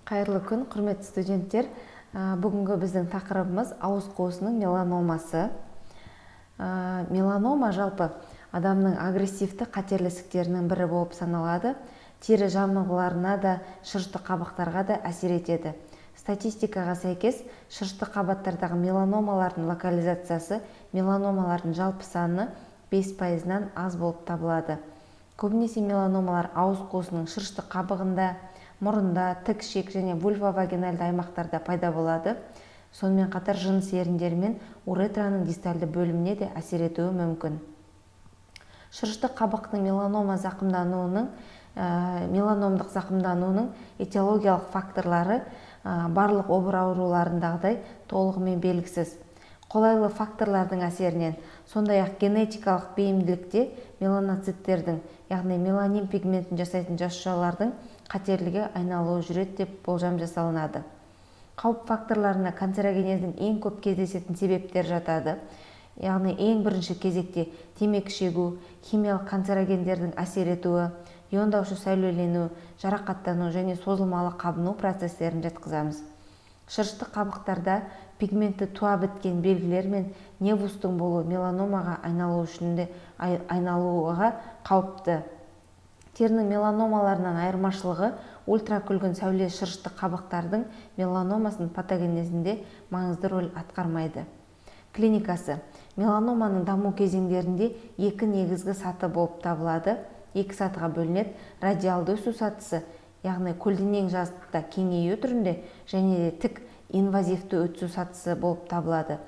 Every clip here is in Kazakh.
Қайырлы күн, құрметті студенттер! Бүгінгі біздің тақырыбымыз ауыз қуысының меланомасы. Меланома жалпы адамның агрессивті қатерлі ісіктерінің бірі болып саналады. Тері жамылғыларына да, шырышты қабықтарға да әсер етеді. Статистикаға сәйкес, шырышты қабаттардағы меланомалардың локализациясы меланомалардың жалпы саны 5%-нан аз болып табылады. Көбінесе меланомалар ауыз қуысының шырышты қабығында, мұрында, тік ішек және вульвовагинальды аймақтарда пайда болады. Сонымен қатар жыныс еріндері мен уретраның дистальды бөліміне де әсер етуі мүмкін. Шырышты қабықтың меланома зақымдануының, меланомдық зақымдануының этиологиялық факторлары барлық обыр ауруларындағыдай толығымен белгісіз. Қолайлы факторлардың әсерінен, сондай-ақ генетикалық бейімділікте меланоциттердің, яғни меланин пигментін жасайтын жасушалардың қатерліге айналуы жүреді деп болжам жасалынады. Қауіп факторларына канцерогенездің ең көп кездесетін себептері жатады. Яғни ең бірінші кезекте темекі шегу, химиялық канцерогендердің әсер етуі, иондаушы сәулелену, жарақаттану және созылмалы қабыну процестерін жатқызамыз. Шырышты қабықтарда пигментті туа біткен белгілер мен невустың болуы меланомаға айналу үшін де айналуға қауіпті. Терінің меланомаларынан айырмашылығы ультракүлгін сәуле шырышты қабықтардың меланомасының патогенезінде маңызды роль атқармайды. Клиникасы. Меланоманың даму кезеңдерінде екі негізгі саты болып табылады. Екі сатыға бөлінеді. Радиалды өсу сатысы, яғни көлденең жазықта кеңею түрінде, және де тік инвазивті өсу сатысы болып табылады.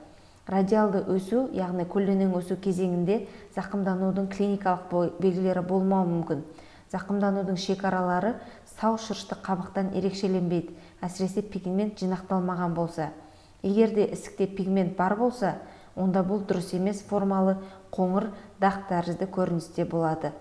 Радиалды өсу, яғни көлденең өсу кезеңінде зақымданудың клиникалық белгілері болмауы мүмкін. Зақымданудың шекаралары сау шырышты қабықтан ерекшеленбейді, әсіресе пигмент жинақталмаған болса. Егер де ісікте пигмент бар болса, онда бұл дұрыс емес формалы қоңыр дақ тәрізді көріністе болады.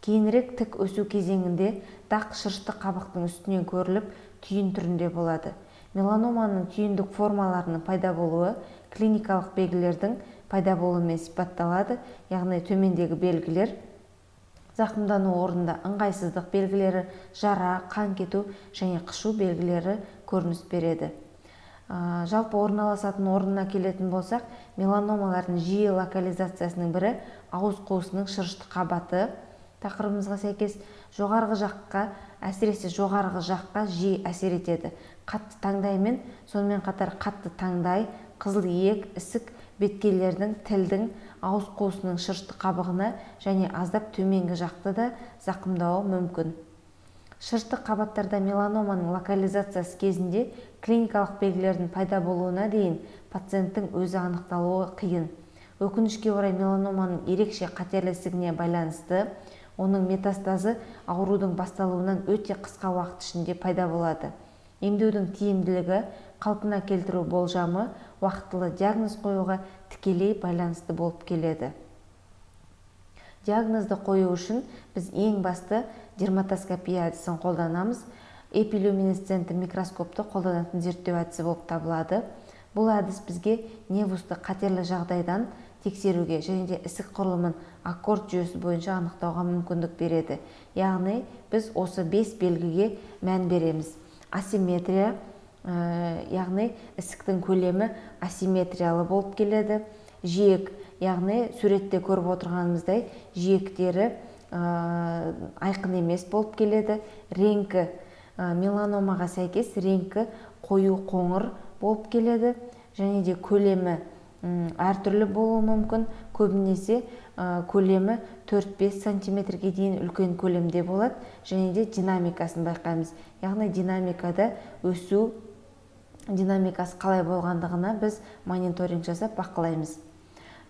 Кейінірек тік өсу кезеңінде дақ шырышты қабықтың үстінен көріліп, түйін түрінде болады. Меланоманың түйіндік формаларының пайда болуы клиникалық белгілердің пайда болуымен сипатталады, яғни төмендегі белгілер: зақымдану орнында ыңғайсыздық белгілері, жара, қан кету және қышу белгілері көрініс береді. Жалпы орналасатын орнына келетін болсақ, меланомалардың жиі локализациясының бірі ауыз қуысының шырышты қабаты. Тақырыбымызға сәйкес жоғарғы жаққа, әсіресе жоғарғы жаққа жиі әсер етеді. Қатты таңдаймен, сонымен қатар қатты таңдай, қызыл иек, ісік беткейлердің, тілдің, ауыз қуысының шырышты қабығына және аздап төменгі жақты да зақымдауы мүмкін. Шырышты қабаттарда меланоманың локализациясы кезінде клиникалық белгілердің пайда болуына дейін пациенттің өзі анықталуы қиын. Өкінішке орай, меланоманың ерекше қатерлі ісігіне байланысты оның метастазы аурудың басталуынан өте қысқа уақыт ішінде пайда болады. Емдеудің тиімділігі, қалпына келтіру болжамы уақытылы диагноз қоюға тікелей байланысты болып келеді. Диагнозды қою үшін біз ең басты дерматоскопия әдісін қолданамыз. Эпилюминесцентті микроскопты қолданатын зерттеу әдісі болып табылады. Бұл әдіс бізге невусты қатерлі жағдайдан тексеруге және де ісік құрылымын аккорд жүйесі бойынша анықтауға мүмкіндік береді. Яғни біз осы 5 белгіге мән береміз. Асимметрия, яғни ісіктің көлемі асимметриялы болып келеді. Жиек, яғни суретте көріп отырғанымыздай жиектері айқын емес болып келеді. Реңкі, меланомаға сәйкес реңкі қою қоңыр болып келеді. Және де көлемі әртүрлі болуы мүмкін. Көбінесе көлемі 4-5 сантиметрге дейін үлкен көлемде болады. Және де динамикасын байқаймыз. Яғни динамикада өсу динамикасы қалай болғандығына біз мониторинг жасап бақылаймыз.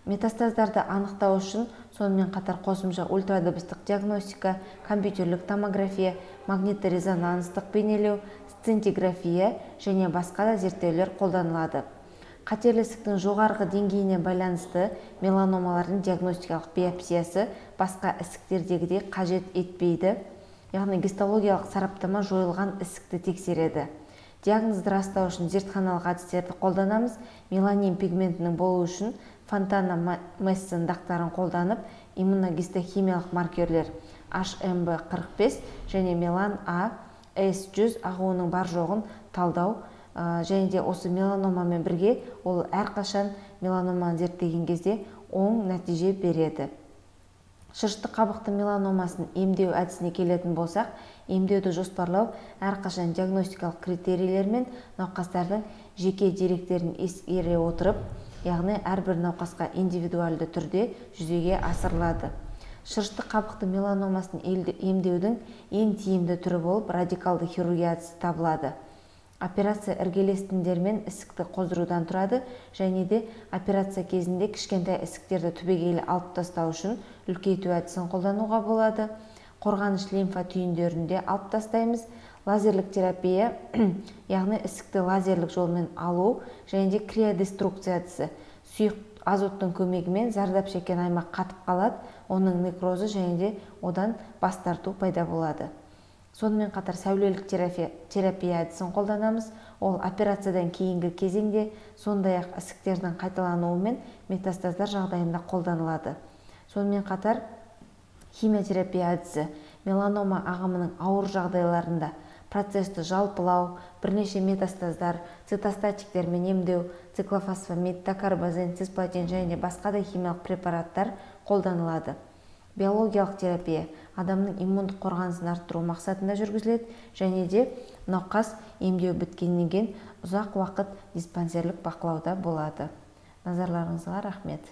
Метастаздарды анықтау үшін сонымен қатар қосымша ультрадыбыстық диагностика, компьютерлік томография, магнитті-резонанстық бейнелеу, сцинтиграфия және басқа да зерттеулер қолданылады. Қатерлі ісіктің жоғарғы деңгейіне байланысты меланомалардың диагностикалық биопсиясы басқа ісіктердегідей қажет етпейді. Яғни гистологиялық сараптама жойылған ісікті тексереді. Диагнозды растау үшін зертханалық әдістерді қолданамыз. Меланин пигментінің болуы үшін Фонтана Мессен дақтарын қолданып, иммуногистохимиялық маркерлер HMB45 және мелан А S100 ағуының бар жоғын талдау және де осы меланомамен бірге ол әрқашан меланоманы зерттеген кезде оң нәтиже береді. Шырышты қабықты меланомасын емдеу әдісіне келетін болсақ, емдеуді жоспарлау әрқашан диагностикалық критерийлер мен науқастардың жеке деректерін ескере отырып, яғни әрбір науқасқа индивидуалды түрде жүзеге асырылады. Шырышты қабықты меланомасын емдеудің ең тиімді түрі болып радикалды хирургия әдісі табылады. Операция іргелес тіндермен ісікті қоздырудан тұрады және де операция кезінде кішкентай ісіктерді түбегейлі алып тастау үшін үлкейту әдісін қолдануға болады. Қорғаныш лимфа түйіндерін де алып тастаймыз. Лазерлік терапия, яғни ісікті лазерлік жолмен алу және де криодеструкция әдісі. Сұйық азоттың көмегімен зардап шеккен аймақ қатып қалады, оның некрозы және де одан бас тарту пайда болады. Сонымен қатар сәулелік терапия әдісін қолданамыз. Ол операциядан кейінгі кезеңде, сондай-ақ ісіктердің қайталануы мен метастаздар жағдайында қолданылады. Сонымен қатар химиотерапия әдісі меланома ағымының ауыр жағдайларында процесті жалпылау, бірнеше метастаздар, цитостатиктермен емдеу, циклофосфамид, дакарбазин, цисплатин және басқа да химиялық препараттар қолданылады. Биологиялық терапия адамның иммундық қорғанысын арттыру мақсатында жүргізіледі және де науқас емдеу біткеннен кейін ұзақ уақыт диспансерлік бақылауда болады. Назарларыңызға рахмет.